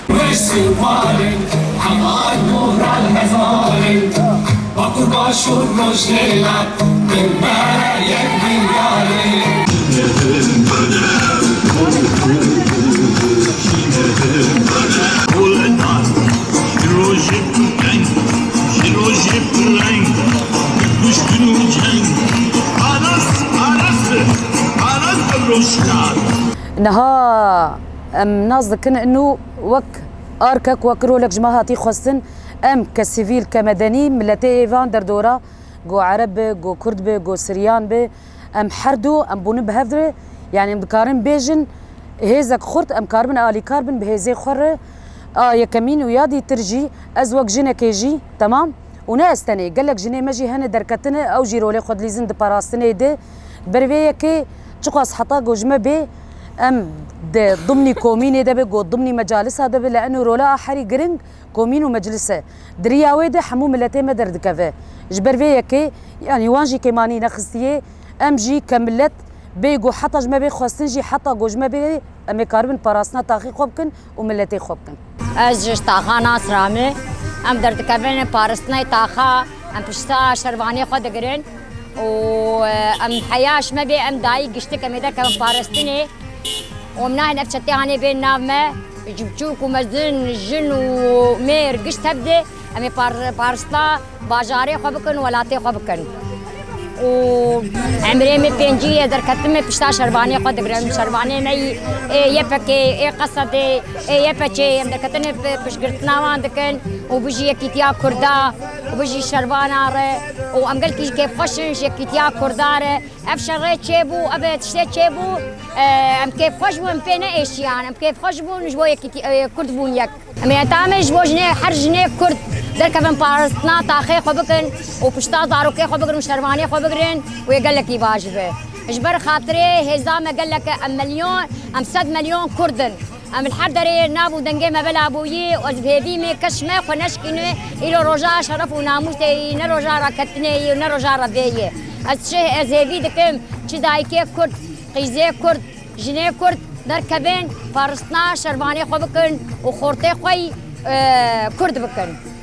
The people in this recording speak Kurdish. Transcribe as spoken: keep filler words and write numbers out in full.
Weş û warê, heval moral hevalê, Bakur baş û rojhêla, bin berek diyarê. Ji rojê pir keng, ji rojê pir reng, kuştin û ceng. Aras, aras be, aras be rojhêla. Niha em nas dikin inu wek arkek, wek rolek ji me hatî xwestin, em ke sivîl, ke medenî, miletê êvan derdora, go Ereb be, go Kurd be, go Siryan be, em her du, em bûne bi hev re, yanî em dikarin bêjin, hêzek xurt, em karibin alîkar bin bi hêzê xwe re. A yekemîn û ya dîtir jî, ez wek jinekê jî, temam, û ne ez tenê, gelek jinê me jî hene derketine, ew jî rolê xwe dilîzin di parastinê de. Ber vê yekê, çiqas heta ku ji me bê, em di dimnî komînê de be, ku dimnî mecalisa de be, li eno rola a herî giring komîn û meclis e. Di riya wê de hemû miletê me derdikeve. Ji ber vê yekê, yanî wan jî kêmanî nexistiyê, em jî ke milet bê ku heta ji me bê xwestin jî, heta ku ji me bê, em ê karibin parastina taxê xwe bikin û miletê xwe bikin. Ez ji taxa Nasra me. Em derdikevin parastinê taxa, em pişta şervanê xwe digirin û, e, em heya ji me bê em dayî giştik em ê derkevin parastinê. Û em nahên ev çetê hanê bên nav me, ji biçûk û mezin, jin û mêr, gişt hev de em ê par-, parastina bajarê xwe bikin, welatê xwe bikin. Û emrê me pêncî ye, derketin me pişta şervanê xwe digirin. Şervanê me yî, ê Y P G, ê Qesedê, ê Y P G, em derketin ê pi-, piştgirtina wan dikin û bijî yekîtiya Kurda û bijî şervana re û em gelkî kêfxweş in ji yekîtiya Kurda re. Ev şerê çêbû, ev tiştê çêbû, e, em kêfxweş bûn, em pê neêşiyan, em kêfxweş bûn, ji bo yekîtî, e, Kurd bûn yek. Em ê heta em ê ji bo jinê, her jinê Kurd derkevin parastina taxê xwe bikin û pişta zarokê xwe bigirin û şervanê xwe bigirin û yê gelekî baş be. Ji ber xatirê hêza me gelek e, em milyon, em sed milyon Kurd in. Em li her derê nav û dengê me bela bûyî û ez bi hêvî me keş me xwe neşkîne, îro roja şeref û namûsê yî, ne roja raketinê yî û ne roja revê yî. Ez çi, ez hêvî dikim, çi dayikê Kurd, qîzê Kurd, jinê Kurd derkevin, parastina şervanê xwe bikin û xortê xwe yî, e, Kurd bikin.